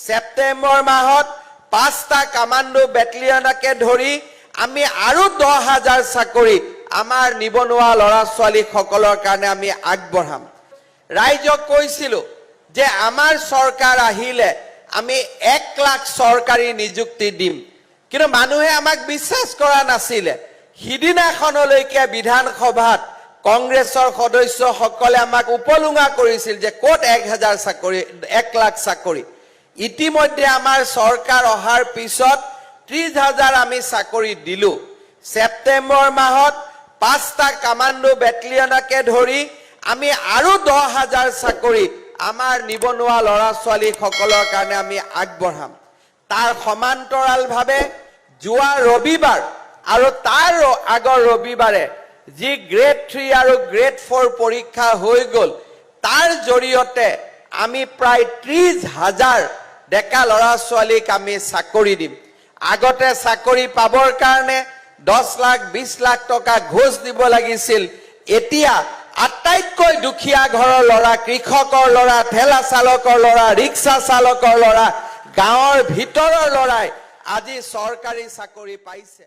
ছেপ্টেম্বৰ মাহত পাঁচটা কামাণ্ডো বেটেলিয়নকে ধৰি আমি আৰু 10,000 চাকৰি আমাৰ নিবনুৱা ল'ৰা ছোৱালীসকলৰ কাৰণে আমি আগবঢ়াম। ৰাইজক কৈছিলো যে আমাৰ চৰকাৰ আহিলে আমি 1 লাখ চৰকাৰী নিযুক্তি দিম। কিন্তু মানুহে আমাক বিশ্বাস কৰা নাছিলে। সিদিনাখনলৈকে বিধানসভাত কংগ্ৰেছৰ সদস্যসকলে আমাক উপলুঙা কৰিছিল যে ক'ত 1,000 চাকৰি, 1 লাখ চাকৰি। ইতিমধ্যে আমাৰ চৰকাৰ অহাৰ পিছত 30,000 আমি চাকৰি দিলো। ছেপ্টেম্বৰ মাহত পাঁচটা কামাণ্ডো বেটেলিয়নকে ধৰি আমি আৰু 10,000 চাকৰি আমাৰ নিবনুৱা ল'ৰা ছোৱালীসকলৰ কাৰণে আমি আগবঢ়াম। তাৰ সমান্তৰালভাৱে যোৱা ৰবিবাৰ আৰু তাৰ আগৰ ৰবিবাৰে যি গ্ৰেড 3 আৰু গ্ৰেড 4 পৰীক্ষা হৈ গ'ল, তাৰ জৰিয়তে আমি প্ৰায় 30,000 ডেকা ল'ৰা ছোৱালীক আমি চাকৰি দিম। আগতে চাকৰি পাবৰ কাৰণে 10 লাখ, 20 লাখ টকা ঘোচ দিব লাগিছিল। এতিয়া আটাইতকৈ দুখীয়া ঘৰৰ ল'ৰা, কৃষকৰ ল'ৰা, ঠেলা চালকৰ ল'ৰা, ৰিক্সা চালকৰ ল'ৰা, গাঁৱৰ ভিতৰৰ ল'ৰাই আজি চৰকাৰী চাকৰি পাইছে।